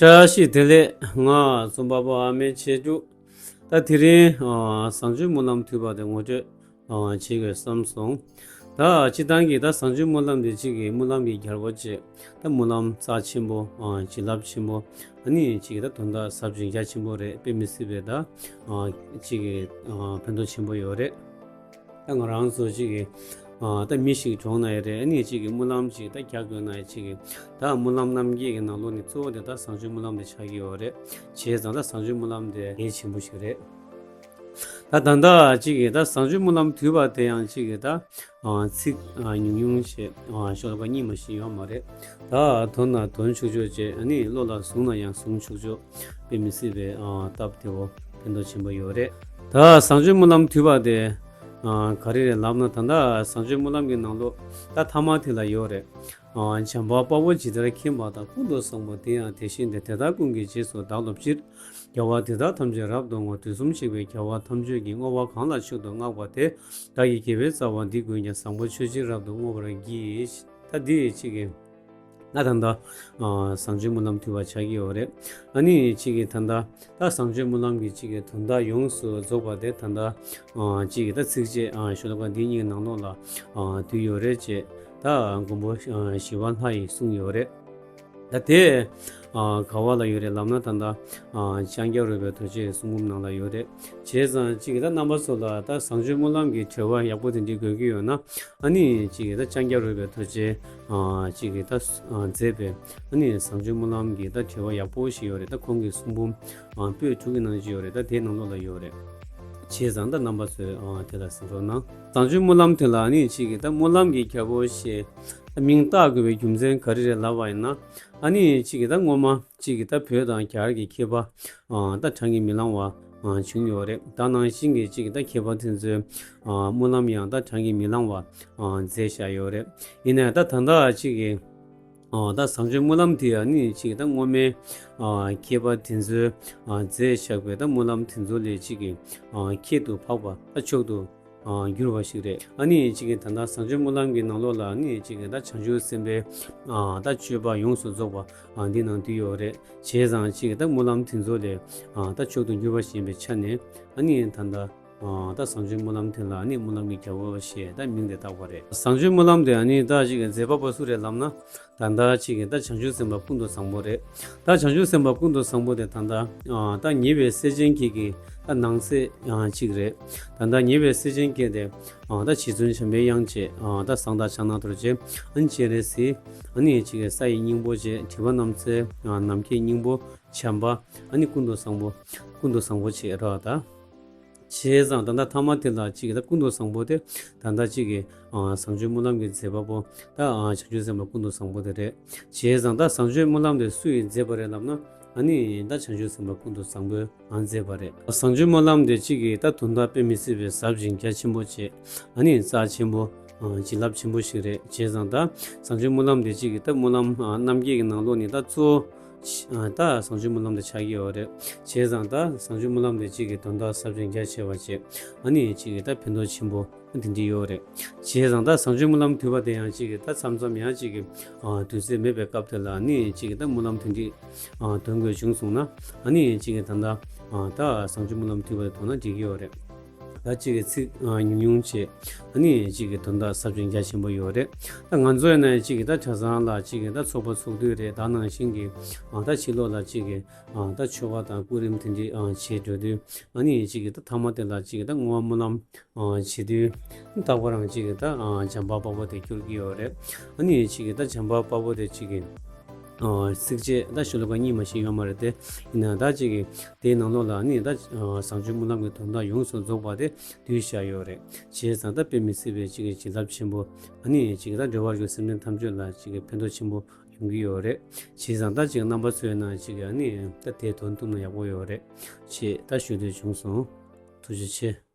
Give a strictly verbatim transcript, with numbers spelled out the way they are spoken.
བཀྲ་ཤིས་བདེ་ལེགས། ང་རྩོམ་པ་པོ་ཨ་མའི་ཆེད་དུ། ད་དེ་རིང་ཨ་བཟང་སྤྱོད་སྨོན་ལམ་དུས་པ་དེ་ངོ་སྤྲོད་ཨ་བྱེད་དགོས་བསམ་སོང་། ད་སྤྱིར་བཏང་གི་ད་བཟང་སྤྱོད་སྨོན་ལམ་དེ་གཅིག་གི་སྨོན་ལམ་གྱི་རྒྱལ་པོ་བཅས། ད་སྨོན་ལམ་རྩ་ཆེན་པོ་ཨ་བྱིན་རླབས་ཆེན་པོ། ཨ་ནི་གཅིག་གི་ད་དོན་དག་ཟབ་ཅིང་རྒྱ་ཆེན་པོ་རེད། དཔེ་མི་སྲིད་པའི་ད་ཨ་གཅིག་གི་ཨ་ཕན་ཐོགས་ཆེན་པོ་ཡོད་རེད། ད་ང་རང་ཚོ་གཅིག་གི་ཨ་ད་མི་ཞིག་གྲོངས་ན་ཡང་རེད། ཨ་ནི་གཅིག་གི་སྨོན་ལམ་ཅིག་ད་རྒྱག་དགོས་ན་ཡང་གཅིག་གི་ད་སྨོན་ལམ་རྣམ་བརྒྱད་ཀྱི་ནང་ལོགས་ནས་གཙོ་བོ་དེ་ད་བཟང་སྤྱོད་སྨོན་ལམ་དེ་ཆགས་ཀྱི་ཡོད་རེད། བྱས་ཙང་ད་བཟང་སྤྱོད་སྨོན་ལམ་དེ་གལ་ཆེན་པོ་ཞིག་རེད། ད་ད་ལྟ་གཅིག་གི་ད་བཟང་སྤྱོད་སྨོན་ལམ་དུས་པ་དེ་ཡང་གཅིག་གི་ད་ཨ་ཚིག་ཨ་ཉུང་ཉུང་བྱས་ཨ་ཤོ་ལོ་ཀ་གཉིས་མ་ཞིག་ཡོད་མ་རེད། ད་འདོན་ན་འདོན་ཆོག་ཆོག་བྱས། ཨ་ནི་བློ་ལ་བཟུང་ན་ཡང་བཟུང་ཆོག་ཆོག་དཔེ་མི་སྲིད་པའི་ཨ་སྟབས་བདེ་བོ་ཕན་ཐོགས་ཆེན་པོ་ཡོད་རེད། ད་བཟང་སྤྱོད་སྨོན་ལམ་དུས་པ་དེ་ཨ་ག་རེ་རེད་ལབ་ན། ད་ལྟ་བཟང་སྤྱོད་སྨོན་ལམ་གྱི་ནང་ལོགས་ད་ཐ་མ་དེ་ལ་ཡོད་རེད། ཨ་བྱམས་པ་དཔའ་བོས་ཇི་ལྟར་མཁྱེན་པ་དང་། ཀུན་ཏུ་བཟང་པོ་དེ་ཡང་དེ་བཞིན་ཏེ། དེ་དག་ཀུན་གྱི་རྗེས་སུ་བདག་སློབ་ཕྱིར། རྒྱལ་བ་དེ་དག་ཐམས་ཅད་རབ་ཏུ་བསྔོ། དུས་གསུམ་གཤེགས་པའི་རྒྱལ་བ་ཐམས་ཅད་ཀྱིས། བསྔོ་བ་གང་ལ་མཆོག་ཏུ་བསྔགས་པ་དེས། བདག་གི་དགེ་བའི་རྩ་བ་འདི་ཀུན་ཀྱང་། བཟང་པོ་སྤྱོད་ཕྱིར་རབ་ཏུ་བསྔོ་བར་བགྱི། ད་འདི་གཅིག་གི་ད་ད་ལྟ་ཨ་བཟང་སྤྱོད་སྨོན་ལམ་དུས་པ་ཆགས་ཀྱི་ཡོད་རེད། ཨ་ནི་གཅིག་གི་ད་ལྟ་ད་བཟང་སྤྱོད་སྨོན་ལམ་གྱི་གཅིག་གི་དོན་དག་ཡོངས་སུ་རྫོགས་པ་དེ་ད་ལྟ་ཨ་གཅིག་གི་ད་ཚིགས་བཅད་ཨ་ཤོ་ལོ་ཀ་འདི་གཉིས་ཀྱི་ནང་ལོགས་ལ་ཨ་འདུས་ཡོད་རེད་ཅེས་ད་མགོན་པོ་ཞི་བ་ལྷ་ཡིས་གསུངས་ཡོད་རེད། ད་དེ་ཨ་ག་བ་ལ་ཡོད་རེད་ལབ་ན། ད་ལྟ་ཨ་ལྕང་སྐྱ་རོལ་པའི་རྡོ་རྗེའི་གསུང་འབུམ་ནང་ལ་ཡོད་རེད། བྱས་ཙང་གཅིག་གི་ད་རྣམ་པ་ཚོ་ལ་ད་བཟང་སྤྱོད་སྨོན་ལམ་གྱི་འགྲེལ་པ་ཡག་པོ་དེ་འདྲའི་དགོས་ཀྱི་ཡོད་ན། ཨ་ནི་གཅིག་གི་ད་ལྕང་སྐྱ་རོལ་པའི་རྡོ་རྗེ་ཨ་གཅིག་གི་ད་ཨ་མཛད་པའི་ཨ་ནི་བཟང་སྤྱོད་སྨོན་ལམ་གྱི་ད་འགྲེལ་པ་ཡག་པོ་ཞིག་ཡོད་རེད། ད་ཁོང་གི་གསུང་འབུམ་ཨ་པོད་དྲུག་གི་ནང་བཞིན་ཡོད་རེད། ད་དེའི་ནང་ལོགས་ལ་ཡོད་རེད། བྱས་ཙང་ད་རྣམ་པ་ཚོས་ཨ་དེ་ལ་གཟིགས་རོགས་གནང་། བཟང་སྤྱོད་སྨོན་ལམ་དེ་ལ་ཨ་ནི་གཅིག་གི་ད་སྨོན་ལམ་གྱི་རྒྱལ་པོ་ཞེས་མིང་བཏགས་དགོས་པའི་རྒྱུ་མཚན་ག་རེ་རེད་ལབ་པ་ཡིན་ན། ཨ་ནི་གཅིག་གི་ད་སྔོན་མ་གཅིག་གི་ད་བོད་དང་རྒྱ་གར་གྱི་མཁས་པ་ཨ་ད་བགྲང་གིས་མི་ལང་བ་ཨ་བྱུང་ཡོད་རེད། ད་ནང་བཞིན་གྱི་གཅིག་གི་ད་མཁས་པ་དེ་ཚོའི་ཨ་སྨོན་ལམ་ཡང་ད་བགྲང་གིས་མི་ལང་བ་ཨ་མཛད་བཞག་ཡོད་རེད། ཡིན་ནའི་ད་ད་ལྟ་གཅིག་གི་ཨ་ད་བཟང་སྤྱོད་སྨོན་ལམ་དེ་ཨ་ནི་གཅིག་གི་ད་སྔོན་མའི་ཨ་མཁས་པ་དེ་ཚོའི་ཨ་མཛད་བཞག་པའི་ད་སྨོན་ལམ་དེ་ཚོ་ལས་གཅིག་གི་ཨ་ཁྱད་དུ་འཕགས་པ་ད་མཆོག་ཏུ་ཨ་གྱུར་བ་ཞིག་རེད། ཨ་ནི་གཅིག་གི་ད་ལྟ་བཟང་སྤྱོད་སྨོན་ལམ་གྱི་ནང་ལོགས་ལ་ཨ་ནི་གཅིག་གི་ད་བྱང་ཆུབ་སེམས་དཔའི་ཨ་ད་སྤྱོད་པ་ཡོངས་སུ་རྫོགས་པ་ཨ་འདི་ནང་འདུས་ཡོད་རེད། བྱས་ཙང་གཅིག་གི་ད་སྨོན་ལམ་དེ་ཚོ་ལས་ཨ་ད་མཆོག་ཏུ་གྱུར་པ་ཞིག་ཡིན་པའི་ཆ་ནས། ཨ་ནི་ད་ལྟ་ཨ་ད་བཟང་སྤྱོད་སྨོན་ལམ་དེ་ལ་ཨ་ནི་སྨོན་ལམ་གྱི་རྒྱལ་པོ་ཞེས་ད་མིང་དེ་བཏགས་པ་རེད། བཟང་སྤྱོད་སྨོན་ལམ་དེ་ཨ་ནི་ད་གཅིག་གི་མཛད་པ་པོ་སུ་རེད་ལབ་ན། ད་ལྟ་གཅིག་གི་ད་བྱང་ཆུབ་སེམས་དཔའ་ཀུན་ཏུ་བཟང་པོ་རེད། ད་བྱང་ཆུབ་སེམས་དཔའ་ཀུན་ཏུ་བཟང་པོ་དེ་ད་ལྟ་ཨ་ད་ཉེ་བའི་སྲས་ཆེན་གྱི་གི་ད་ནང་གསེས་ཨ་གཅིག་རེད། ད་ལྟ་ཉེ་བའི་སྲས་ཆེན་གྱི་དེ་ཨ་ད་རྗེ་བཙུན་འཇམ་པའི་དབྱངས་བཅས། ཨ་ད་གསང་བདག་ཕྱག་ན་རྡོ་རྗེ། ཨ་ནི་སྤྱན་རས་གཟིགས། ཨ་ནི་གཅིག་གི་ས་ཡི་སྙིང་པོ་བཅས། དྲི་མེད་རྣམ་སྲས་ཨ་ནམ་མཁའི་སྙིང་པོ་བྱམས་པ། ཨ་ནི་ཀུན་ཏུ་བཟང་པོ། ཀུན་ཏུ་བཟང་པོ་བཅས་རེད་ད། བྱས་ཙང་ད་ལྟ་ཐ་མ་དེ་ལ་གཅིག་གི་ད་ཀུན་ཏུ་བཟང་པོ་དེ་ད་ལྟ་གཅིག་གི་ཨ་བཟང་སྤྱོད་སྨོན་ལམ་གྱི་མཛད་པ་པོ་ད་ཨ་བྱང་ཆུབ་སེམས་དཔའ་ཀུན་ཏུ་བཟང་པོ་དེ་རེད། བྱས་ཙང་ད་བཟང་སྤྱོད་སྨོན་ལམ་དེ་སུ་ཡིས་མཛད་པ་རེད་ལབ་ན། ཨ་ནི་ད་བྱང་ཆུབ་སེམས་དཔའ་ཀུན་ཏུ་བཟང་པོས་ཨ་མཛད་པ་རེད། བཟང་སྤྱོད་སྨོན་ལམ་དེ་གཅིག་གི་ད་དོན་དག་དཔེ་མི་སྲིད་པའི་ཟབ་ཅིང་རྒྱ་ཆེན་པོ་བྱས། ཨ་ནི་རྩ་ཆེན་པོ་ཨ་བྱིན་རླབས་ཆེན་པོ་ཞིག་རེད། བྱས་ཙང་ད་བཟང་སྤྱོད་སྨོན་ལམ་དེ་གཅིག་གི་ད་སྨོན་ལམ་ཨ་རྣམ་བརྒྱད་ཀྱི་ནང་ལོགས་ནས་ད་གཙོ་བོ་ཨ་ད་བཟང་སྤྱོད་སྨོན་ལམ་དེ་ཆགས་ཀྱི་ཡོད་རེད། བྱས་ཙང་ད་བཟང་སྤྱོད་སྨོན་ལམ་དེ་གཅིག་གི་དོན་དག་ཟབ་ཅིང་རྒྱ་ཆེ་བ་བྱས། ཨ་ནི་གཅིག་གི་ད་ཕན་ཐོགས་ཆེན་པོ་དེ་འདྲ་ཡོད་རེད། བྱས་ཙང་ད་བཟང་སྤྱོད་སྨོན་ལམ་དུས་པ་དེ་ཡང་གཅིག་གི་ད་མཚམས་མཚམས་ཡང་གཅིག་གི་ཨ་དུས་ཚོད་མེད་པའི་སྐབས་དེ་ལ་ཨ་ནི་གཅིག་གི་ད་སྨོན་ལམ་དེ་འདྲ་ཨ་འདོན་དགོས་བྱུང་སོང་ན། ཨ་ནི་གཅིག་གི་ད་ད་ཨ་ད་བཟང་སྤྱོད་སྨོན་ལམ་དུས་པ་དེ་འདོན་ན་འགྲིག་གི་ཡོད་རེད། ད་གཅིག་གི་ཚིག་ཨ་ཉུང་ཉུང་བྱས། ཨ་ནི་གཅིག་གི་དོན་དག་ཟབ་ཅིང་རྒྱ་ཆེན་པོ་ཡོད་རེད། ད་ང་ཚོ་ཡིན་ན་གཅིག་གི་ད་གྲྭ་ཚང་ལ་གཅིག་གི་ད་ཚོགས་པ་ཚོགས་དུས་རེད། ད་ནང་བཞིན་གྱི་ཨ་ད་ཕྱི་ལོགས་ལ་གཅིག་གི་ཨ་ད་ཆོ་ག་དང་སྐུ་རིམ་དེ་འདྲ་ཨ་བྱེད་འགྲོ་དུས། ཨ་ནི་གཅིག་གི་ད་ཐ་མ་དེ་ལ་གཅིག་གི་ད་བསྔོ་བ་སྨོན་ལམ་ཨ་བྱེད་དུས། རྟག་པར་རང་གཅིག་གི་ད་ཨ་བྱམས་པ་དཔའ་བོ་དེ་སྐྱོར་གྱི་ཡོད་རེད། ཨ་ནི་གཅིག་གི་ད་བྱམས་པ་དཔའ་བོ་དེ་གཅིག་གི་ཨ་ཚིགས་བཅད་ད་ཤོ་ལོ་ཀ་གཉིས་མ་ཞིག་ཡོད་མ་རེད་དེ། ཡིན་ན་ད་གཅིག་གི་དེའི་ནང་ལོགས་ལ་ཨ་ནི་ད་ཨ་བཟང་སྤྱོད་སྨོན་ལམ་གྱི་དོན་དག་ཡོངས་སུ་རྫོགས་པ་དེ་འདུས་བཞག་ཡོད་རེད། བྱས་ཙང་ད་དཔེ་མི་སྲིད་པའི་གཅིག་གི་བྱིན་རླབས་ཆེན་པོ། ཨ་ནི་གཅིག་གི་ད་འགྲོ་བ་རིགས་དྲུག་སེམས་ཅན་ཐམས་ཅད་ལ་གཅིག་གི་ཕན་ཐོགས་ཆེན་པོ་ཡོང་གི་ཡོད་རེད། བྱས་ཙང་ད་གཅིག་རྣམ་པ་ཚོའི་ནང་གཅིག་གི་ཨ་ནི་ད་དེ་འདོན་ཐུབ་ན་ཡག་པོ་ཡོད་རེད། ཅེས་ད་ཞུ་འདོད་བྱུང་སོང་། ཐུགས་རྗེ་ཆེ།